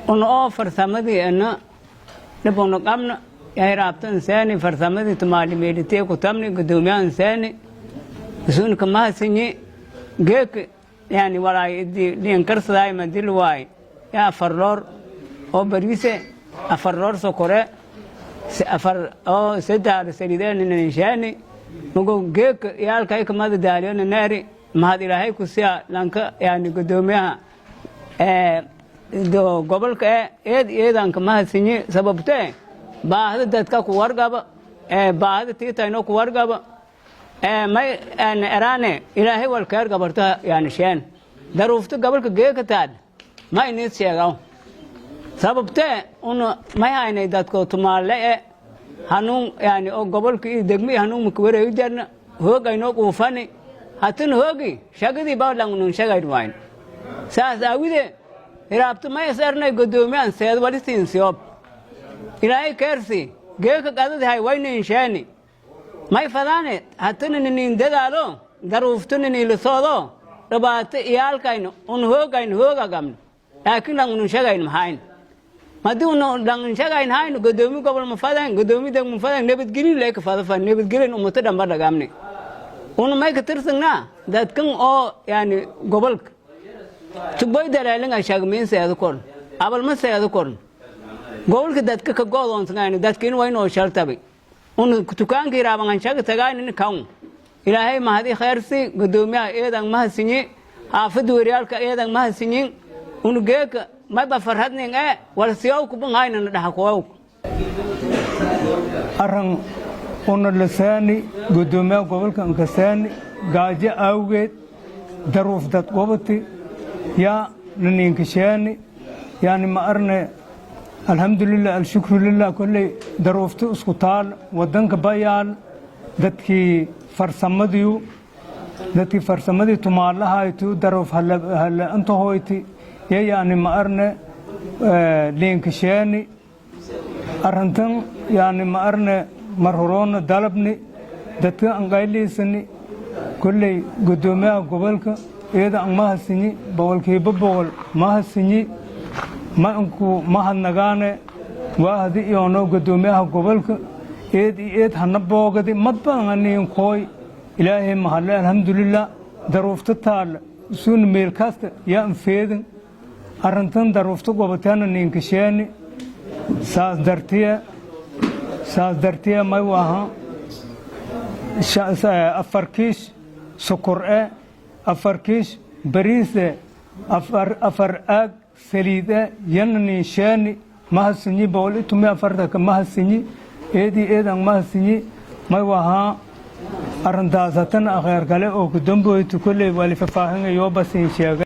Un oo farsamadii ena dhibuna qabna yahiraabta inseeni farsamadii tumaali meelitee kutabni gudoomiyaha inseeni isunka mahasinyi geek yani walaay idi liinkarsaday madil waay ya 4 loor oo bariise, 4 loor sokore, afar oo 3 saliideen ninshaani mugo geek yaalkay kamada daaliyona neeri. Mahad Ilaahay ku siya lanka yani gudoomiyaha gobolka ee eed eedanka mahadsinyi, sababtee baahida dadka ku wargaba, baahida tiitayno ku wargaba. May eraane Ilaahay walkeer gabarta yani sheen daruufta gobolka geeka taad ma iniid sheegaw, sababtee un may haynay dadko tumaale e hanuun yani oo gobolka iyo degmi hanuun makawareegi jarna hoog aynoo quufani hatin hoogi shagadii ba langnun shagayn wayn. Saas aawide hiraabto may is ernay godoomiyan seed walisiin siyoob Ilaahay keersi geeka qadadi hay waynin sheeni may fadaane hatina ninin dadaalo daruufto niniilisoodo dhibaato iyaalkayno un hoogayno hooga gamno, laakiin langnun shagayn mahayn. Madi un langun shagayn hayno, godoomi gobol ma fadan, godoomi deg ma fadan, nabadgelyo leka fada fan nabadgelyo umato dhanba dhagamne. Un may ka tirsangnaa dadkan oo yani gobolka tugboy dalaalinga shagmiin seedo korn abal ma seedo korn gobolka dadka ka go'doonsangayno dadkin waynoo shaltabi un tukaanka iraabangan shaga tagaaynin kan. Ilaahay mahadi khayrsi, gudoomiyaha eedan mahasinyi, xaafada weriyaalka eedan mahasinyin. Un geeka mayba farhadnin e wal siyow kuban haynana dhaxa kuwow. Arran una lasaani gudoomiyaha gobolka ankasaani gaajo awgeed daruuf dad qobati yaa naniinkashaani yaani ma arne. Alxamdulilah, alshukru lilah. Kolley daruufta isku taal wadanka bayaal dadkii farsamadii tumaalahaytu daruuf hala intahoyti ya yaani ma arne liinkashaani arrintan yaani ma arne. Mar horoona dalabni dadka an qayliisani. Kolley gudoomiyaha gobolka iyada an mahasinyi, 100% mahasinyi. Ma anku mahadnagaane waahdi iyoono gudoomiyaha gobolka eed iyo eed hana boogadi mad badan aniin kooy. Ilaahay mahadle, alxamdulilah. Daruufta taal suuna meel kasta yaa an feedin arrintan daruufta goboteena niinkasheeni. Saas dartiye may waha 4 kiish sokor e, 4 kiish bariise, 4 aag saliid e yana niinsheeni. Mahasinyi, 114-ka mahasinyi, eedii eedan mahasinyi. May wahaa arrintaas hatana akheer kale oo ku damboyto kolley wali faahfaahinayoo basiin sheegay.